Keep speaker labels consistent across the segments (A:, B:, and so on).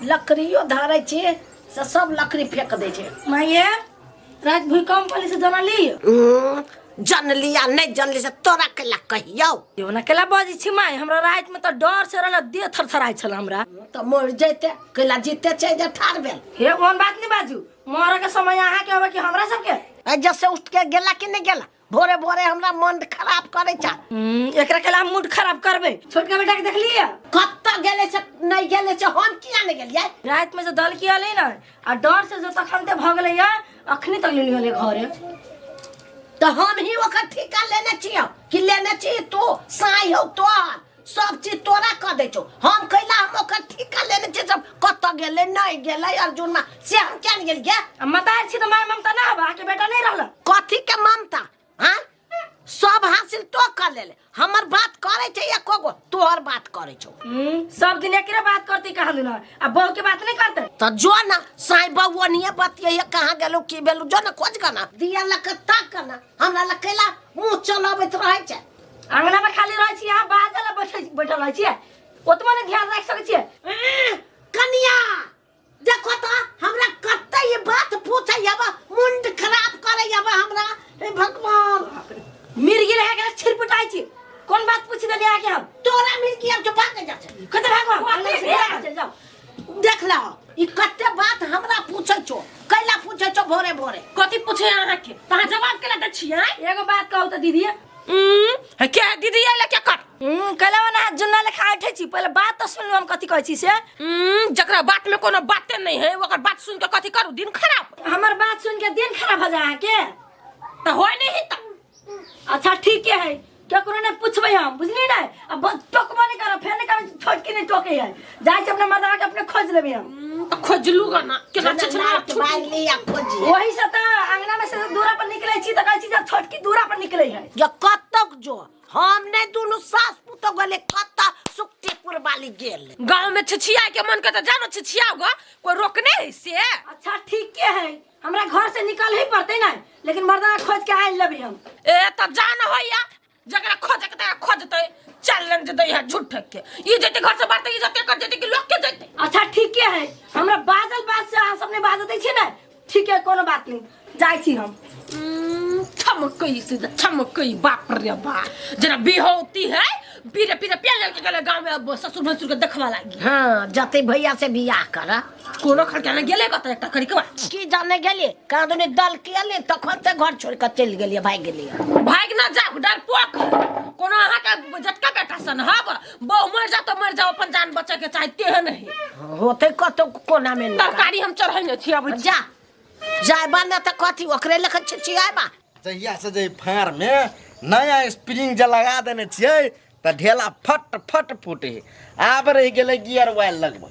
A: लकड़ियो धरै छी से सब लकड़ी फेंक दै छै।
B: माये, रात भूकंप वाली से जनली?
A: जनली आ नहि जनली से तोरा कैला कहियौ?
B: यो ना केला बजै छी माय, हमरा राति में तऽ डर से रहल, देह थरथराइ छल हमरा।
A: तऽ मरि जैते, कैला जीते छै जे ठाढ़ भेल।
B: हे, ओहन बात नहि बाजू, मरऽ के समय अहाँ के होबे कि हमरा सबके?
A: ए जसे उठ के गेला कि नहि गेला? भोरे भोरे हमरा मन खराब करे छा।
B: एकरा केला हम मूड खराब करबै? छोटका बेटा के देखलियै?
A: कतऽ गेलै से नहि गेलै से हम किया नहि गेलियै?
B: राति में जे दल की अलै ने आ डर से जो तखन ते भऽ गेलै या अखनी तक लेली होले घरे।
A: तऽ हम ही ओकर ठीका लेने छियौ कि लेने छी तू? साई हौ तोहर, सब चीज तोरा कह दै छौ। हम कैला हम ओकर ठीका लेने छियै? सब कतऽ गेलै नहि गेलै अर्जुन मा से हम किया नहि गेलियै?
B: आ मतार छी तऽ माय ममता ना हबा, अहाँके बेटा नहीं रहल।
A: कथी के ममता? हाँ, सब हासिल तो कर लेले, हमर बात करे छै एको गो? तोहर बात करे छौ।
B: सब दिन एकरे बात करती कहाँ दिन आ बहू के बात नहीं करते।
A: तो जो ना साई बउआ निये बतिये, कहाँ गेलू की भेलू, जो ना खोज का ना दिया लग ताक का ना। हमरा लग कैला मुँह चलाबैत रहै छै?
B: अंगना में खाली रहै छी अहाँ, बाजल बैठल बैठल रहै छियै, ओतबो नहि ध्यान राखि सकै छियै।
A: कनिया देखो तो हमरा कते ये बात पूछै अब, मुंड खराब करे अब हमरा। हे भगवान,
B: मिर्गी रह गेल, छिरपिटाइ छी। कोन बात पूछि देलियै अहाँके हम?
A: तोरा मिर्गी अब जो भाग जा छै।
B: कतऽ भागब? अंगना से बाहर चलि जाउ।
A: देख लहो, ई कते बात हमरा पूछै छौ, कैला पूछै छौ भोरे भोरे?
C: कथी पूछे अहाँके तऽ अहाँ जवाब केला दै छियै?
B: एगो बात कहू तऽ दीदी।
C: हे के दीदी आइले के कर?
B: कैला ना जुन्ना लेखा ऐठै छी, पहिले बात तऽ सुन लू हम कथी कहै छी से।
C: जकरा बात में कोनो बाते नहीं है ओकर बात सुन के कथी करू दिन खराब?
B: हमर बात सुन के दिन खराब हो जाए अहाँके?
C: तऽ होय नहीं तऽ।
B: अच्छा ठीक है, केकरो नहीं पूछबै हम, बुझली ने? आ बस टोकबो नहीं करब, फेर नहीं कहबै छोटकी नहीं टोके है। जाइ छी अपना मर्दवा के अपने खोज लेबै हम।
C: तऽ खोजलू ग ना केना छछना।
A: नाक मारि लिया खोजी।
B: वही से तऽ अंगना में से दूरा पर निकले छी तऽ कहै छी जे छोटकी दूरा पर निकले है।
A: जो कतक जो हम नहीं दुनू सास पुतो गेले कत सुक्तिपुर वाली गेल।
C: गांव में छिछिया के मन के तऽ जानो छिछियाओ ग, कोई रोकने है से?
B: अच्छा ठीक के है, हमरा घर से निकल ही पड़ते ना, लेकिन मर्दवा खोज के आनि लेबै हम।
C: ए तऽ जान होइया, जकरा खोजे के तकरा खोजतै, चैलेंज दै है झूठ के। ई जैते घर से बाहर तऽ ई जते कर जैते कि लोग के जैते।
B: अच्छा ठीक के है, हमरा बाजल बात से अहाँ सब नहीं बाजत छी ने, ठीक है कोनो बात नहीं, जाइ छी हम।
C: छमकई से छमकई, बाप रे बाप, जरा बिहोती है पीरे पीरे पिया लड़के गेले गांव में, अब ससुर भसुर के देखवा लागी।
A: हाँ जते भैया से बियाह कर
C: कोनो खड़का ने गेले कत एकटा करी के बा
A: की जाने गेलिए कहाँ दुनी दल के अलिए तखन ते घर छोड़ के चलि गेलिए, भागि गेलिए।
C: भागि ना जाओ डरपोक, कोनो अहाँ के जटका बेटा सन हब, बहु मर जा तो मर जाओ, अपन जान बचा के चाहे तेहन है।
A: होते कतौ कोना में नुका।
C: तरकारी हम चढ़ैने छी अबै
A: जा जायबा न तऽ कथी ओकरे लखन छिछियाबा।
D: जहिया से जे फाड़ में नया स्प्रिंग जे लगा देने छियै तऽ ढेला फट फट फूटे है। आब रहि गेलै गियर वाइल लगबऽ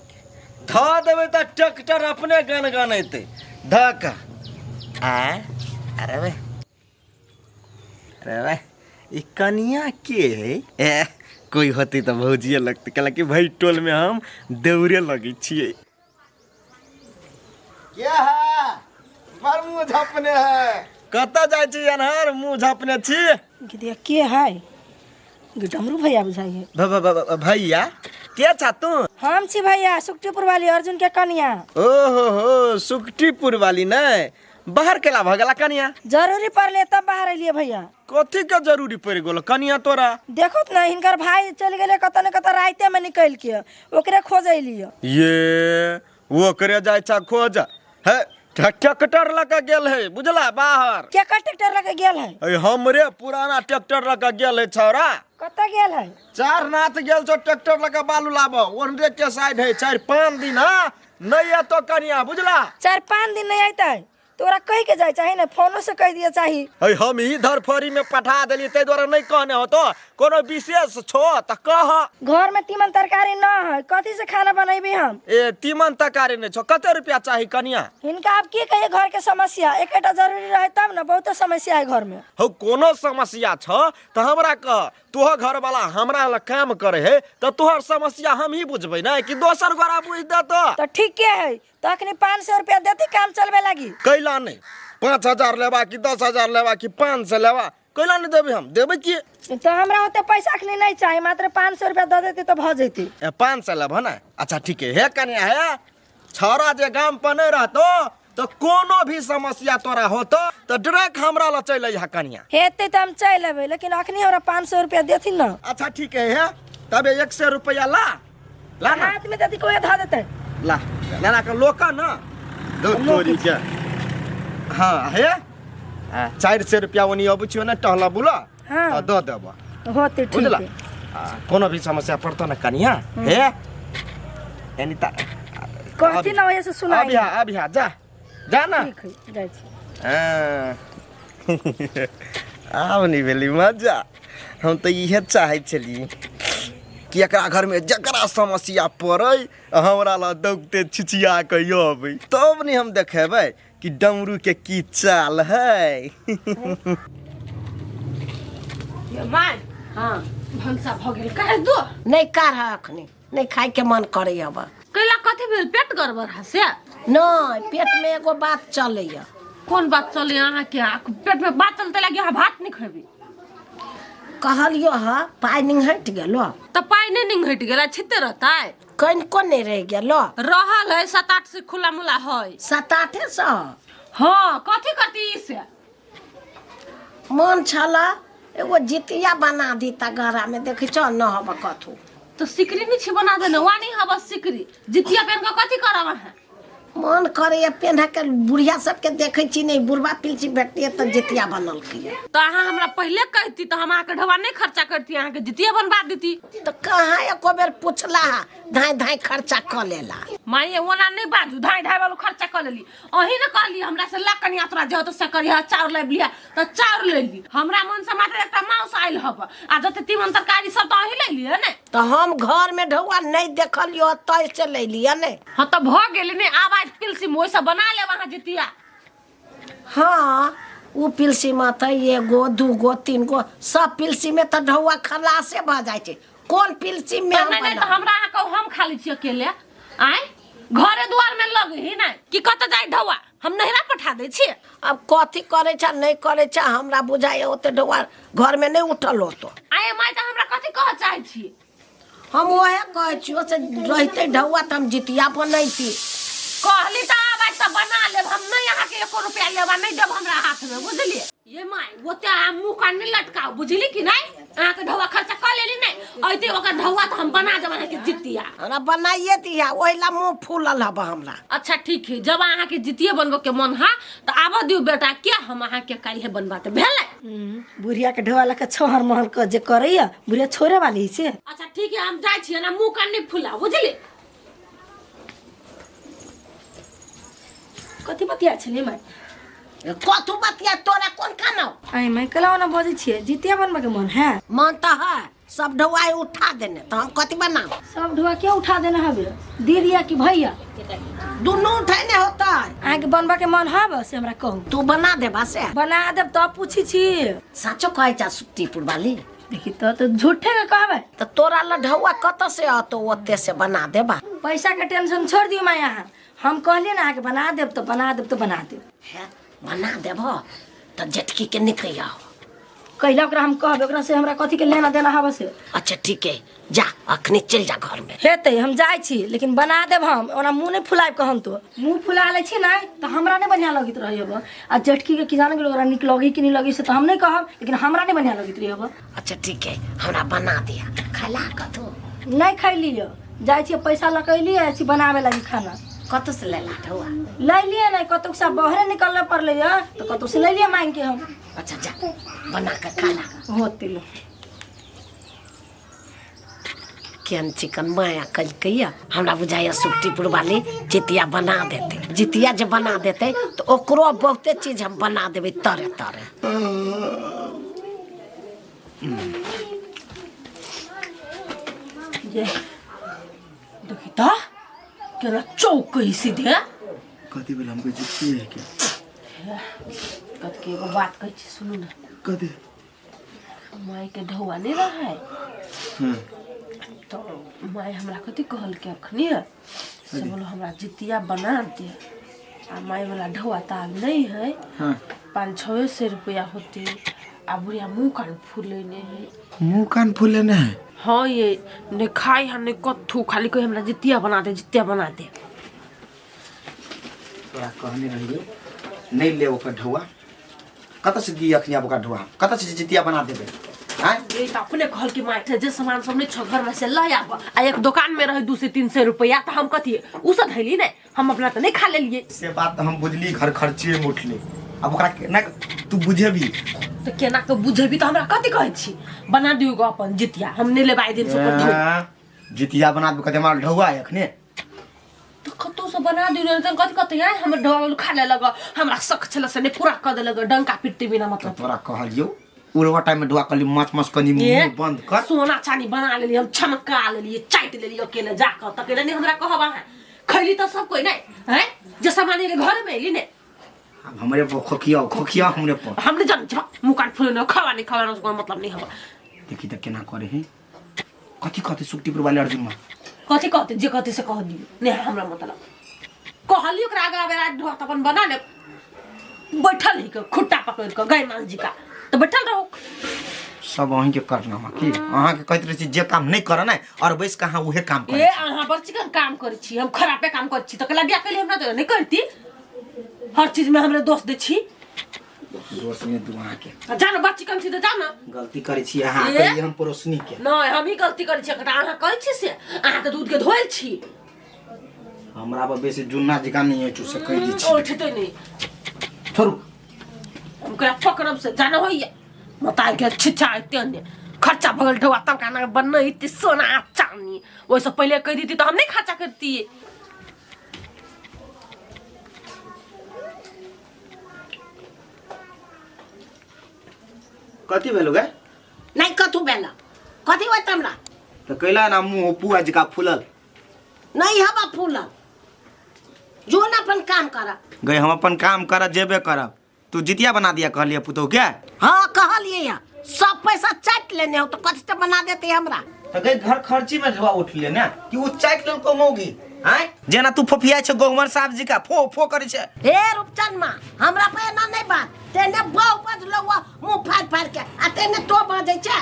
D: धऽ देबै तऽ ट्रैक्टर अपने गन गनेतै धऽ कऽ। आँय अरे वे, अरे वे, ई कनिया के है? ए कोई होतै तऽ भौजिए लगतै, कहलक कि भरि टोल में हम दौड़े लगै छियै। क्या है बड़ मुँह झपने है, कतऽ जाइ छी अनहर मुँह झपने छी?
B: गिदिया के है? डमरू भैया बुझाइ है।
D: भैया के छा तू?
B: हम छी भैया सुखटीपुर वाली अर्जुन के कनिया।
D: ओ हो हो, सुखटीपुर वाली ने बाहर केला भऽ गेला कनिया?
B: जरूरी पड़ले तब बाहर एलिए भैया।
D: कथी के जरूरी पड़ि गेल कनिया तोरा?
B: देखो न हिनकर भाई चलि गेलै कतऽ ने कतऽ राइते में निकलि के, ओकरे खोज एलिए।
D: ये ओकरे जाइ छा खोज है, ट्रैक्टर लऽ के गेल है बुझला बाहर।
B: केकर ट्रैक्टर लऽ के गेल है?
D: ए हमरे पुराना ट्रैक्टर लऽ के गेल है छौड़ा।
B: कतऽ गेल है?
D: चार नाथ गेल छौ ट्रैक्टर लऽ के बालू लाबऽ, ओनरे के साइड है। 4-5 दिन हाँ नहीं एतो कनिया बुझला।
B: 4-5 दिन नहीं अयतै तोरा कहि के जाय चाही ने, फोनो से कहि दिए चाही।
D: है हम ही धरफड़ी में पठा देली ताहि दुआरे नहीं कहने होतो, कोनो विशेष छो त कह।
B: घर में तीमन तरकारी न है, कथी से खाना बनेबी हम?
D: ए तीमन तरकारी नहीं छो, कते रुपया चाही कनिया?
B: हिनका अब की कहिए घर के समस्या, एकेटा जरूरी रहे तब न, बहुते समस्या है घर में।
D: हौ कोनो समस्या छो त हमरा कह, तोहर घर वाला हमरा लग काम करे है त तोहर समस्या हम ही बुझबै ना कि दोसर गोरा बुझ देतो?
B: त ठीके है, तो अखनी 500 रुपया देती काम चलबे लागी।
D: कैला नहीं 5000 लेबा कि 10000 लेबा कि 500 लेबा, कैला नहीं देबै हम, देबै की?
B: तो हमरा ओते पैसा अखनी नहीं चाही, मात्र 500 रुपया दे देती तो भ जैती।
D: ए 500 लेबह ना? अच्छा ठीक है, हे कन्या हे छौड़ा जे गाम पर नहीं रहतो तो कोनो भी समस्या तोरा होतो तो डायरेक्ट हमरा ल चलि अइहा कनिया।
B: हेतै तऽ हम चलि अयबै, लेकिन अखनी हमरा 500 रुपया देथिन ना।
D: अच्छा ठीक है, हे तब 100 रुपया ला ला ना।
B: हाथ में देती कोई धऽ देतै।
D: ला नाना के लोका ना दो तोरी के। हाँ हे 400 रुपया ओनी अबै छियो ना टहला बुला।
B: हाँ।
D: तऽ दऽ देबऽ।
B: होतै ठीक।
D: बुझला
B: है।
D: कोनो भी समस्या पड़तो ना कनिया हे एनी ता
B: कहती ना वजह से सुनाई।
D: अभी अभी जा जा ना।
B: ठीक है, जाइ छी।
D: हाँ। आब नहीं भेलै मजा। हम तऽ इहे चाहै छलियै कि एकरा घरमे जकरा समस्या पड़ै हमरा लग दौगते छिछिया कऽ अबै, तब ने हम देखेबै कि डमरू के की चाल है।
C: ये my.
A: हाँ
C: भनसा भऽ गेल कह दो।
A: नहीं काढ़ अखनी, नहीं खाए के मन करे अब।
C: कैला कथी भेल, पेट गड़बड़ है से?
A: नहीं, पेट में एगो बात चलैया।
C: कोन बात चले अहाँ के? पेट में बात चलते लागी अहाँ भात नहीं खेबी।
A: कहलियो हा पाइ निंघटि गेलो।
C: तऽ पाइ नहीं निंघटि गेल, छिते रहतै।
A: कनिको नहीं रहि गेलो।
C: रहल है 7-8 से खुला मुला है।
A: 7-8 सौ?
C: हाँ, कथी करती ई से?
A: मन छला एगो जितिया बना दी ता गरा में, देखै छौ न हब कथू।
C: तो सिकरी नहीं छी बना देने, वा नहीं हब सिकरी। जितिया पहन के कथी करब अहाँ?
A: मन करैया पेन्ह के, बुढ़िया सबके देखै छी नहीं, बुढ़बा पिलची भेटतियै तऽ जितिया बनलकै।
C: तो अहाँ हमरा पहिले कहती तऽ हम अहाँके ढवा नहीं खर्चा करती, अहाँके जितिया बनवा देती।
A: तऽ कहाँ एको बेर पुछला हा, धाँइ धाँइ खर्चा कऽ लेला।
C: माये ओना नहीं बाजू, धाँइ धाँइ वालू खर्चा कऽ लेली। अहीं ने कहली हमरा से ला कनिया तोरा जे होतौ से करिहा, चाउर लाबि लिहा तऽ चाउर लेली। हमरा मन से मात्र एकटा माउस आयल हब आ जते तीमन तरकारी सब तऽ अहीं ले लिअ ने।
A: तऽ हम घर में ढौआ नहीं देखलियो तै से ले लिअ ने।
C: हाँ तऽ भऽ गेलै ने, आब आज पिलसी में ओहिसँ बना लेब अहाँ जितिया।
A: हाँ, उ पिलसी में तऽ एगो दूगो तीन गो सब पिलसी में तऽ ढौआ खलासे भऽ जाइ छै। कोन पिलसी में हम
C: नहीं नहीं
A: बनाउ?
C: तऽ हमरा अहाँ कहू हम खा लै छी अकेले। आँय घरे दुआर में लगे ही नहीं कि कतऽ जाय ढौआ, हम नहिरा पठा दै छी।
A: अब कथी करै छै नहीं करै छै हमरा बुझाइए, ओते ढौआ घर में नहीं उठल होतो।
C: आये माय तऽ हमरा कथी कहऽ चाहै छी?
A: हम वएह कहै छियो से रहितै ढौआ तऽ हम जितिया बनैती।
C: कहली तऽ आब आइ तऽ बना लेब हम, नहीं अहाँके एको रुपया लेब आ नहीं देब हमरा हाथ में, बुझलियै? ये my ओते अहाँ मुँह कान नहीं लटकाउ, बुझली कि नहीं? अहाँके ढौआ खर्चा कऽ लेली नहीं, अइते ओकर ढौआ तऽ हम बना देब अहाँके जितिया।
A: हमरा बनाइए दिया, ओहि ला मुँह फूलल हब हमरा।
C: अच्छा ठीक है, जब अहाँके जितिये बनबऽ के मन हा तऽ आबऽ दियौ बेटा के, हम अहाँके काल्हि बनबाते भेलै।
B: बुढ़िया के ढोआ लऽ के छोहर महल के जे करैया, बुढ़िया छोड़े वाली से।
C: अच्छा ठीक है, हम जाइ छियै ना, मुँह कान नहीं फुलाउ, बुझली?
B: कथी बतिया छलै माय?
A: कथू बतिया तोरा कोन खाना?
B: आइ माय कला ओना बजै छियै, जितिया बनबऽ के मन है?
A: मन तऽ है, सब ढौआ उठा देने तऽ हम कथी बनाउ?
B: सब ढौआ के उठा देने हबे, दीदी या कि भैया?
A: दुनू उठेने होतै।
B: अहाँके बनबऽ के मन हब से हमरा कहू।
A: तू बना देबा से?
B: बना देब तब पूछै छी।
A: साचो कहै छा सुट्टीपुर वाली?
B: देखी तऽ झूठे के कहबै।
A: तऽ तोरा लग ढौआ कतऽ से अतौ ओते से बना देबा?
B: पैसा के टेंशन छोड़ दियौ माय अहाँ, हम कहलियै ने अहाँके बना देब तऽ बना देब तऽ बना देब।
A: हे बना देब तऽ जेठकी के निकैया हो।
B: कैला ओकरा हम कहबै, ओकरा से हमरा कथी के लेना देना हब से।
A: अच्छा ठीक है, जा अखनी चलि जा घर में।
B: हेतै हम जाइ छी, लेकिन बना देब हम, ओना मुँह नहि फुलायब कहन तो। मुँह फुला लै छी ने तऽ हमरा नहि बढ़िआँ लगैत रहै हब। आ जेठकी के की जाने गेल ओकरा नीक लगै कि नहि लगै से तऽ हम नहि कहब, लेकिन हमरा नहि बढ़िआँ लगैत रहै हब।
A: अच्छा ठीक है, हमरा बना दिया। खैला कथू?
B: नहि खैली, जाइ छियै पैसा लऽ के अयलियै, जाइ छी बनाबे लागी खाना।
A: कतौ से लेला ढौआ?
B: लै लियै नहि, कतौ से बहरे निकलऽ पड़लै हँ तऽ कतौ से लै लियै माँगि के हम।
A: अच्छा जा बना के खा ला।
B: होतै।
A: केहन चिकन माया कलकैया, हमरा बुझाइया सुट्टीपुर वाली जितिया बना देतै। जितिया जे बना देतै तऽ ओकरो बहुते चीज हम बना देबै तरे तरे।
C: ये देखी तऽ केना चौकै सीधे।
E: कथी भेल हमको जितिये है क्या?
C: कथी के एगो बात कहै छी सुनू ने।
E: कथी?
C: माय के ढौआ नहीं रहै तो माय हमरा कथी कहलकै अखनी से बोलो हमरा जितिया बना दे। आ माय वाला ढौआ तऽ आब नहीं है। 500-600 सौ रुपया होते। आ बुढ़िया मुँह कान फूलेने है।
E: मुँह कान फूलेने है?
C: हाँ ये नहीं खाई है नहीं कत्थू, खाली कोई हमरा जितिया बना दे जितिया बना दे।
E: तोरा कहने रहियो नहीं ले ओकर ढौआ कतऽ से दिय अखनी आब ओकरा ढौआ कतऽ से जितिया बना देबै आँय
C: ये तो अपने कहल कि माय जे सामान सब नहीं छो घर में से लय आब आ एक दुकान में रहे 200 से 300 रुपया तो हम कथी उ सब धैली ने हम अपना तो नहीं खा लेलिए
E: से बात तऽ हम बुझली घर खर्चे में उठले अब ओकरा केना तू बुझेबी
C: तो केना के बुझेबी तो हमरा कथी कहै छी बना दियो गो अपन जितिया हम नहीं लेबै आइ दिन से ओकर ढौआ।
E: जितिया बना देबै कहते हमरा ढौआ है अखने
C: तो कतौ से बना दियो ने तऽ कथी कहते हैं हमर ढौआ वाला खा लेलक हमरा शक छल से नहीं पूरा कऽ देलक डंका पिटते बिना
E: तऽ
C: मतलब
E: तोरा कहलियौ उड़वा टाइम में ढौआ कहली मच मच कनी
C: ए,
E: मुंह बंद कर
C: सोना चानी बना लेली हम चमका लेलिए चाटि लेलिए अकेले जाकऽ तकेले नहीं हमरा कहब अहाँ खैली तऽ सब कोइ नहीं हैं जे सामान एले घर में एली ने
E: अब हमरे पर खोखिया खोखिया हमरे पर
C: हम नहीं जानै छी मुँह कान फुले न खावा नहीं खावा ना मतलब नहीं हवा
E: देखी तऽ केना करे है कथी कहते सुकटी पर वाले अर्जुन माँ
C: कथी कहते जे कहते से कह दियो नहीं हमरा मतलब कहली ओकरा आगा बेरा ढोआ तऽ अपन बना ले बैठल ही के खुट्टा पकड़ के गाय माल जी का तऽ बैठल रहो
E: सब अहीं के करनामा की अहाँ के कहैत रहै छी जे काम नहीं कर ने और बैस के अहाँ उहे काम
C: ए
E: करै
C: अहाँ बड़ चिकन काम करै छी हम खराबे काम करै छी तऽ कला बियाह कैली हमरा तऽ नहीं करती हर चीज में हमरे दोष दै छी
E: दोष नहि दू अहाँ के
C: आ जा ने बड़ चिकन छी तऽ जा ने
E: गलती करै छी अहाँ
C: ए?
E: कहिए हम पड़ोसनी के
C: नहीं हम ही गलती करै छी एकटा अहाँ करै छी से अहाँ तऽ दूध के धोयल छी
E: हमरा पर बेसी जुन्ना जकाँ नहीं है से कहि दै छी
C: उठते नहीं
E: छोड़ू
C: हम ओकरा पकड़ब से जाना होइए मताई के छिछा एते ने खर्चा भगल ढौआ तब काना बनने इतने सोना आ चांदी ओहिसँ पहिले कहि देती तऽ हम नहीं खर्चा करतियै
E: कथी भेलो गे
A: नहीं कथू भेल कथी होइत हमरा
E: तऽ कैला ना मुँह पुआ जकाँ फूलल
A: नहीं हवा फूलल जो ना अपन काम कर
E: गई हम अपन काम करब जेबे करब तू जितिया बना दिया कहलिए पुतहु के
A: हाँ कहलिए या सब पैसा चाट लेने हो तो कथी से बना देते हमरा
E: तऽ गई घर खर्ची में ढोआ उठले ने कि उ चाटि लेलको मौगी आँय जेना तू फोफिया छै गहुमर साहब जी का फो फो करै छै
A: हे रूपचंद माँ हमरा पे एना नहीं बात तेने बहु बजलो मुंह फाड़ फाड़ के आ तेने तो बजै छै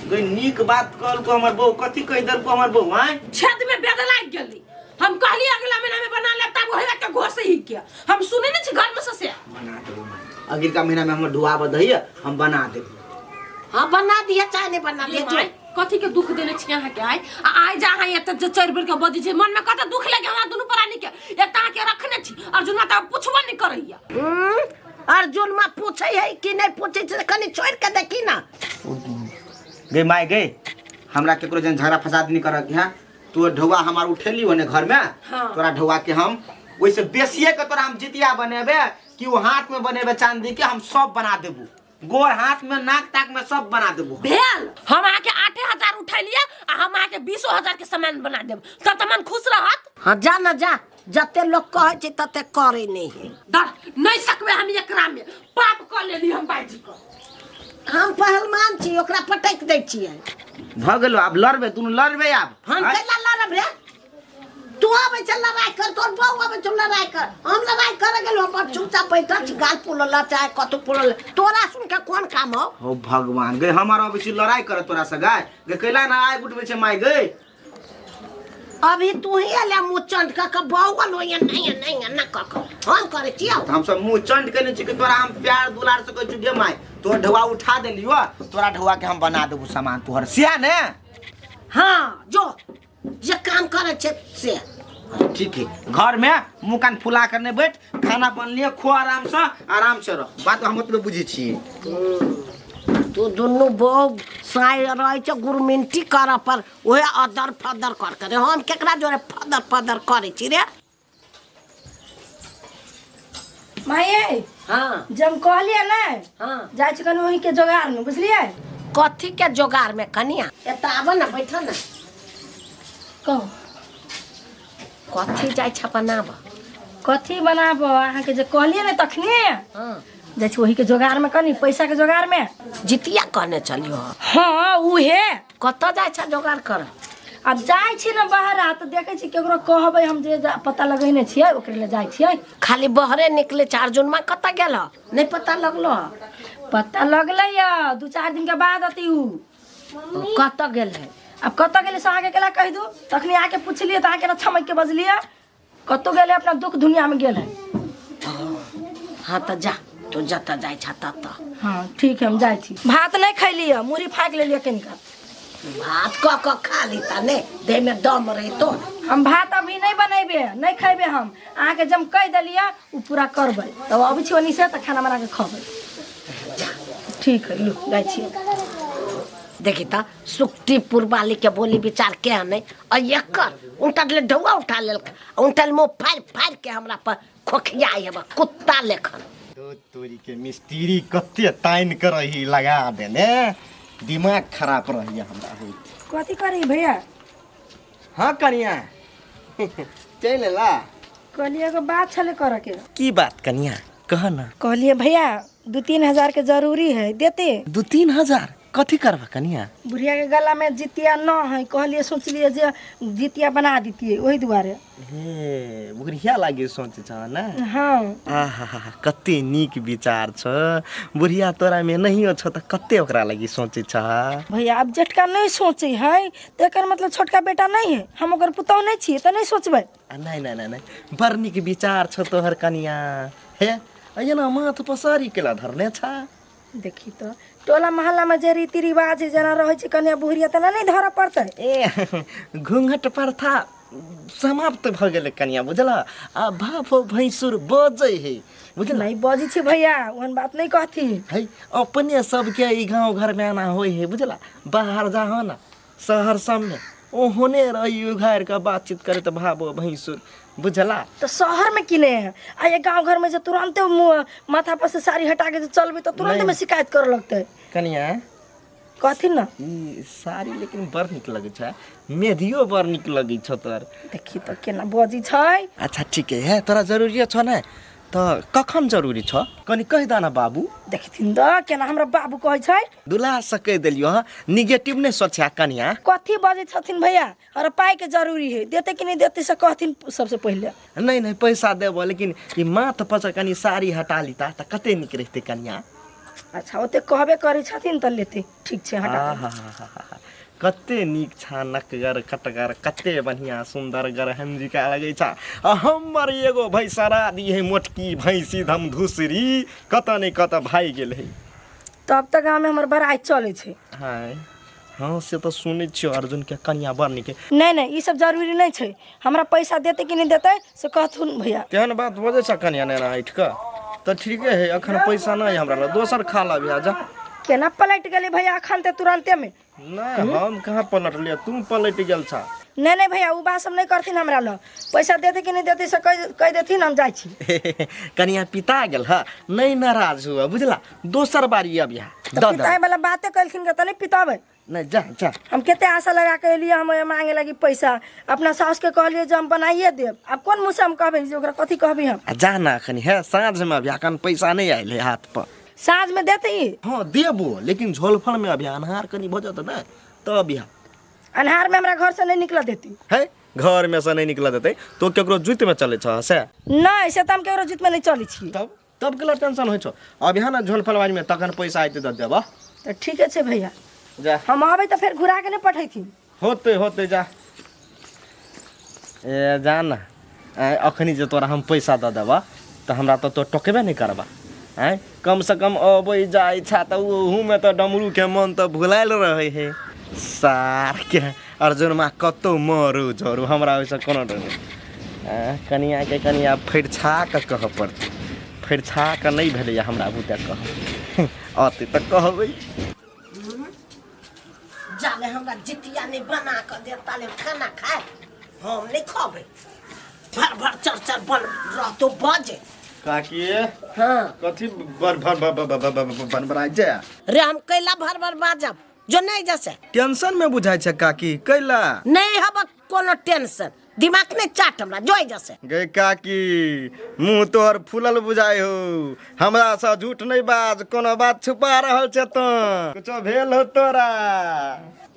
E: गई नीक बात कहलको हमर बहू कथी कहि देलको हमर बहू आँय
C: छेद में बेद लागि गेली हम कहली अगला महीना में बना लेब तब होइला के घोसे ही के हम सुने नहीं छी घर में से से
E: बना देबो माय अगिलका महीना में हमर ढुआ बधैया हम बना देबो
A: हाँ बना दिया चाहे नहीं बना दिया जो
C: कथी के दुख देने छी अहाँ के आइ आ आइ जा अहाँ एतऽ जे चारि बेर के बजै छै मन में कते दुख लगे हमरा दुनू प्राणी के एक तऽ अहाँ के रखने छी अर्जुन माता पुछबो नहीं करैया
A: अर्जुन माँ पूछे है कि नहीं पूछे छै कनी छोड़ के देखी ना
E: गई माय गई हमरा केकरो जन झगड़ा फसाद नहीं करक है तू ढौआ हमार उठेली होने घर में
C: हाँ।
E: तोरा ढौआ के हम ओइसे बेसिए के तोरा हम जितिया बनेबे कि वो हाथ में बनेबे चांदी के हम सब बना देबू गोर हाथ में नाक ताक में सब बना देबू हम।
C: भेल हम अहाँके 8000 उठेलियै आ हम अहाँके 20,000 के सामान बना देब तब तऽ मन खुश रहत
A: हाँ जा ना जा जते लोग कहै छै तते करे नहीं है
C: डर नहीं सकबै हम एकरा में पाप कऽ लेली हम बाजी कऽ
A: हम पहलवान छी ओकरा पटक दै छियै
E: भऽ गेलो आब लड़बे दुनू लड़बे आब
A: हम
E: आँय?
A: कैला लड़ब रे तू आबै छै लड़ाइ कर तोर बहू आबै छौ लड़ाइ कर हम लड़ाइ करे गेलहुँ हम चुपचाप बैठल छी गाल फूलल चाहे कतौ फूलल तोरा सुन के कोन काम हौ
E: हो भगवान गे हमर अबै छी लड़ाइ करे तोरा से गाय गे कैला ना आइ उठबै छै माय गे
A: अभी तू ही अले मुँह चंड कऽ के बौअल होइए नहीं नहीं ना कऽ के हम करै छियौ
E: तऽ हम सब मुँह चंड केने छी कि तोरा हम प्यार दुलार से कहै छी गे माय तोर ढौआ उठा देलियो तोरा ढौआ के हम बना देबू सामान तोहर सएह ने
A: हाँ जो जे काम करै छै से
E: ठीक है घर में मुँह कान फुला कर नहीं बैठ खाना बनलिए खो आराम से आराम से रह बात हम ओतबे बुझै छियै
A: तू दुनू बहु साँय रहै छै गुरमिनटी करऽ पर ओहे अदर फदर कर करे हम केकरा जोरे फदर फदर करै छी रे
B: माये
A: हाँ
B: जे हम कहलियै ने
A: हाँ
B: जाइ छी कनि ओही के जोगार में बुझलियै
A: कथी के जोगार में कनिया एतऽ आबऽ ने बैठऽ ने
B: कहू
A: कथी जाइ छ बनाबऽ
B: कथी बनाबऽ अहाँके जे कहलियै ने तखने
A: हाँ
B: जाइ छी ओही के जोगार में कनि पैसा के जोगार में
A: जितिया कहने चलियो
B: हाँ उहे
A: कतऽ जाइ छ जोगार कर
B: आब जाइ छी ने बहरा तऽ देखै छी केकरो कहबै हम जे पता लगेने छियै ओकरे लए जाइ छियै
A: खाली बहरे निकले छै अर्जुनमा कतऽ गेल ह नहि पता लगलो ह
B: पता लगलै यऽ 2-4 दिन के बाद अती उ
A: कतऽ गेल है
B: आब कतऽ गेलै से अहाँके केला कहि दू तखनी आके पुछलियै तऽ अहाँके छमकि के बजलियै कतौ गेलै अपना दुख दुनिया में गेल है
A: हाँ तऽ जा तू जतऽ जाइ छह ततऽ।
B: हाँ ठीक है, हम जाइ छी। भात नहि खैलियै, मुरही फाँकि लेलियै कनिका।
A: भात कऽ कऽ खा ली तऽ ने देहमे दम रहितो।
B: हम भात अभी नहि बनेबे, नहि खैबे हम। अहाँके जब कहि देलियै ओ पूरा करबै, तब अबै छी ओन्नी से तऽ खाना बना कऽ खबै। ठीक है, लू जाइ छियै।
A: देखी तऽ सुक्ति पुरवाली के बोली विचार केहन है आ एकर उनटा ले ढौआ उठा लेलक, उनटा मुँह फाड़ि फाड़ि के हमरा पर खोखिया हेबा कुत्ता लेखन।
D: दो तोरी के मिस्त्री कते तानि के रही लगा देने, दिमाग खराब रही हमरा होइत।
B: कथी करी भैया?
D: हाँ कनिया चलि एला।
B: कहलियै एगो बात छलै करऽ के।
D: की बात कनिया, कह ना।
B: कहलियै भैया 2-3 हजार के जरूरी है, देते?
D: 2-3 हजार कथी करबा कनिया?
B: बुढ़िया के गला में जितिया न है, कहलियै सोचलियै जे जितिया बना दितियै ओहि दुआरे।
D: हे बुढ़िया लागे सोच छ ना?
B: हाँ।
D: आहा कते नीक विचार छ बुढ़िया, तोरा में नहियो छ त कते ओकरा लागी सोचे छ।
B: भैया अब जेठका नहीं सोचे है तो एकर मतलब छोटका बेटा नहीं है, हम ओकर पुतहु नहीं छियै तऽ नहीं सोचबै।
D: आ नहीं नहीं नहीं नहीं, बड़ नीक विचार छ तोहर कनिया। हे एना माथ पसारी केला धरने छ।
B: देखी तो टोला मोहल्ला में जे रीति रिवाज है जेना रहै छै कन्या बुढ़िया तेना नहीं धरऽ पड़तै।
D: ए घूंघट प्रथा समाप्त भऽ गेलै कनिया, बुझल? आ बाप भैंसुर बजै है, बुझल?
B: नहीं बजै छै भैया, ओहन बात नहीं कहथिन।
D: है अपने सबके ई गाँव घर में एना होइ है, बुझल? बाहर जाहो ना शहर सब में ओहने रही उघारि कऽ बातचीत करैत भाबो भैंसुर, बुझला?
B: तो शहर में किने है आ ये गाँव घर में जे तुरंते माथा पर से साड़ी हटा के जे चलबे तो तुरंत में शिकायत करे लगतै।
D: कनिया
B: कहथिन ना
D: ई साड़ी लेकिन बड़ नीक लगै छै, मेहदियो बड़ नीक लगै छौ तोहर।
B: देखी तो केना बजै छै।
D: अच्छा ठीक है, तोरा जरूरी छ ने तऽ कखन जरूरी छ कनि कहि दे ना बाबू।
B: देखथिन तऽ केना हमरा बाबू कहै छै।
D: दुला से कहि देलियौ हँ, निगेटिव नहि सोचा कनिया।
B: कथी बजै छथिन भैया, अरे पाइ के जरूरी है, देते कि नहीं देते से कहथिन सबसे पहिले।
D: नहीं नहीं पैसा देबो, लेकिन ई माथ पर से कनि साड़ी हटा लीता तऽ कते नीक रहितै कनिया।
B: अच्छा ओते कहबे करै छथिन तऽ लेते, ठीक छै हटा।
D: आहा, कते नीक छा नकगर कटगर, कते बढ़िया सुंदर गरहंजिका लगै छा। आ हमर एगो भैंसरा दी है मोटकी भैंसी धमधुसरी, कत नहीं कत भागि गेल है।
B: तब तक गाँव में हमर बड़ाई चलै छै।
D: हाय हाँ से तऽ सुनै छियौ अर्जुन के कनिया बड़ नीक।
B: नहीं नहीं ई सब जरूरी नहीं छै, हमरा पैसा देते कि नहीं देते से कहथुन भैया।
D: तेहन बात बजै छ कनिया ने ऐठ कऽ तऽ ठीके है, अखन पैसा नहीं हमरा लग, दोसर खा लब जा।
B: केना पलटि गेलै भैया अखन तऽ तुरंते में?
D: नहीं हम कहाँ पलटलियै, तू पलटि गेल छा।
B: नहीं नहीं भैया उ बात सब नहीं करथिन, हमरा लग पैसा देते कि नहीं देते से कहि देथिन, हम जाइ छी।
D: कनिया पिता गेल ह, नहीं नाराज हुआ बुझला, दोसर बारी अब यहाँ
B: तऽ पिताए वाला बाते कलखिन तऽ नहीं पिताबै।
D: नहीं जा जा,
B: हम कते आशा लगा के एलियै, हम मांगे लगी पैसा, अपना सास के कहलियै जे हम बनाइए देब, आब कोन मुँह से हम कहबै जे ओकरा कथी कहबै हम?
D: आ जा ना अखन हे साँझ में अभी अखन पैसा नहीं आयल है हाथ पर।
B: साँझ में देते?
D: हाँ देबो, लेकिन झोलफल में अभी अन्हार कनी भऽ जेतौ ने तब यहाँ।
B: अन्हार में हमरा घर से नहीं निकल देती।
D: है घर में से नहीं निकल देते तो केकरो जुत में चले छ से?
B: नहीं से तऽ हम केकरो जुत में नहीं चलै छी।
D: तब तब केला टेंशन होइ छौ? अब यहाँ ना झोलफलवारी में तखन पैसा आयते दऽ देबऽ।
B: तऽ ठीके छै भैया,
D: जा
B: हम अबै तऽ फेर घुरा के नहीं पठैथिन।
D: होते होते जा। ए जा ना, अखनी जे तोरा हम पैसा दऽ देबऽ तऽ हमरा तऽ तो टोकबे नहीं करबा। आँय कम से कम अबै जाइ छा तऽ ओहूमे तऽ डमरू के मन तऽ भुलायल रहै है। सार के अर्जुन माँ कतौ मरू झरू, हमरा ओहिसँ कोनो डर नहि। कनिया के कनिया फरिछा कऽ कहऽ पड़तै, फरिछा कऽ नहि भेलैए हमरा बुते कहऽ, अतै तऽ कहबै।
A: जाले हमरा जितिया नहीं बना कऽ देत ताले खाना खाए हम नहीं खबै, भर भर चर चर बन रहतो बजे।
D: काकी
A: हाँ
D: कथी भर भर बन बना जा
A: रे, हम कैला भर भर बाजब जो नहीं जैसे
D: टेंशन में बुझाइ छै काकी, कैला
A: नहीं हब कोनो टेंशन, दिमाग नहीं चाट हमरा जो जैसे।
D: गे काकी मुँह तोहर फूलल बुझाइ हो, हमरा से झूठ नहीं बाज, कोनो बात छुपा रहल छै तो कुछो भेल हो तोरा।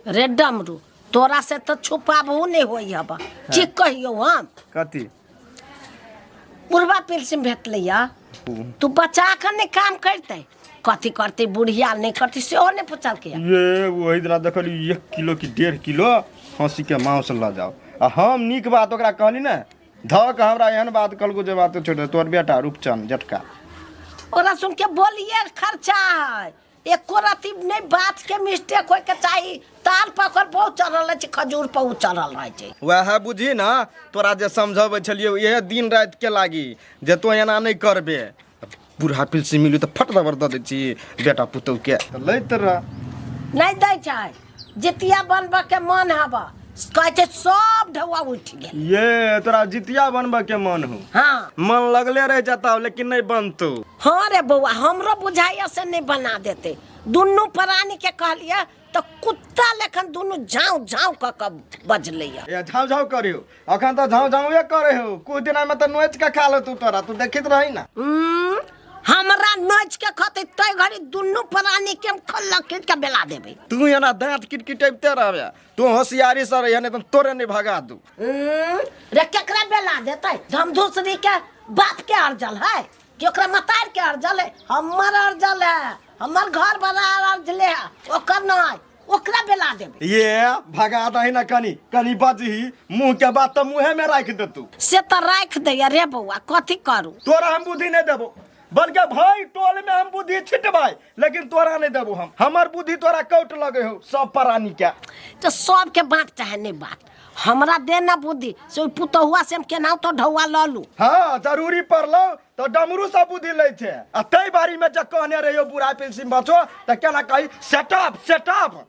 A: रे डमरू तोरा से तो छुपाबो नहीं होई हब, ठीक कहियो हम।
D: कथी?
A: बुढ़वा पेंशन भेटलै या तू बचा के नहीं काम करते, कथी करते बुढ़िया नहीं करती सेहो नहीं पुछलकै।
D: ये वही दिना देखली 1 किलो की 1.5 किलो हंसी के मांस लऽ जाओ, आ हम नीक बात ओकरा कहली ने धऽ के हमरा एहन बात कहलको जे बात छोड़ दे, तोहर बेटा रूपचंद जटका
A: ओकरा सुन के बोलिए खर्चा है एको रति नहि बात के मिस्टेक होय के चाही। ताल पकड़ बहुत चढ़ल रहै छै, खजूर पर उ चढ़ल रहै छै।
D: वएह बुझी ने तोरा जे समझबै छलियौ इएह दिन राति के लागी जे तों एना नहि करबे। बूढ़ा पिलसी मिलू तऽ फट दबर दऽ दै छी बेटा पुतहु के तऽ लैत रह।
A: नहि दै छै जितिया बनबऽ के मन हब कहै छै सब ढौआ उठि गेल।
D: ये तोरा जितिया बनबऽ के मन हो?
A: हाँ।
D: मन लगले रह जाता लेकिन नहीं बनतो।
A: हाँ रे बौआ, हमरो बुझाइया से नहीं बना देते। दुनू प्राणी के कहलिए तो कुत्ता लेखन दुनू झाँव झाँव कऽ कऽ बजलैया।
D: ए झाँव झाँव करियो, अखन तऽ झाँव झाँवे करे हो, कुछ दिना में तऽ नोच के खा लेतू तोरा, तू देखित रही ना।
A: हमरा नोच के खते तै घड़ी दुनू प्राणी के हम खल्ला खींच के बेला देबै।
D: तू एना दांत किटकिटेबते रहबे, तू होशियारी से रहिए, नहीं तो तोरे नहीं भगा दू।
A: रे केकरा बेला देतै? धमधुसरी के बाप के अर्जल है कि ओकरा मतार के अर्जल है? हमर अर्जल है, हमर घर वाला अर्जले है, ओकर नहीं, ओकरा बेला देबै।
D: ये भगा दही ना, कनी कनी बजही, मुंह के बात तो मुंहे में राख दे तू।
A: से तो राख दे रे बौआ, कथी करू?
D: तोरा हम बुद्धि नहीं देबो, बल्कि भाई टोल में हम बुद्धि छिटबाई, लेकिन तोरा नहीं देबो हम। हमर बुद्धि तोरा कौट लगे हो सब प्राणी के।
A: तो सबके बात चाहे नहीं बात, हमरा दे ना बुद्धि से ओहि पुतहुआ से हम केनाहु तो ढौआ लऽ लू।
D: हाँ जरूरी पड़लो तो डमरू से बुद्धि लै छै, आ तै बारी में जब कहने रहियो बूढ़ा पेंशन बचो त केना कही सेटअप सेटअप।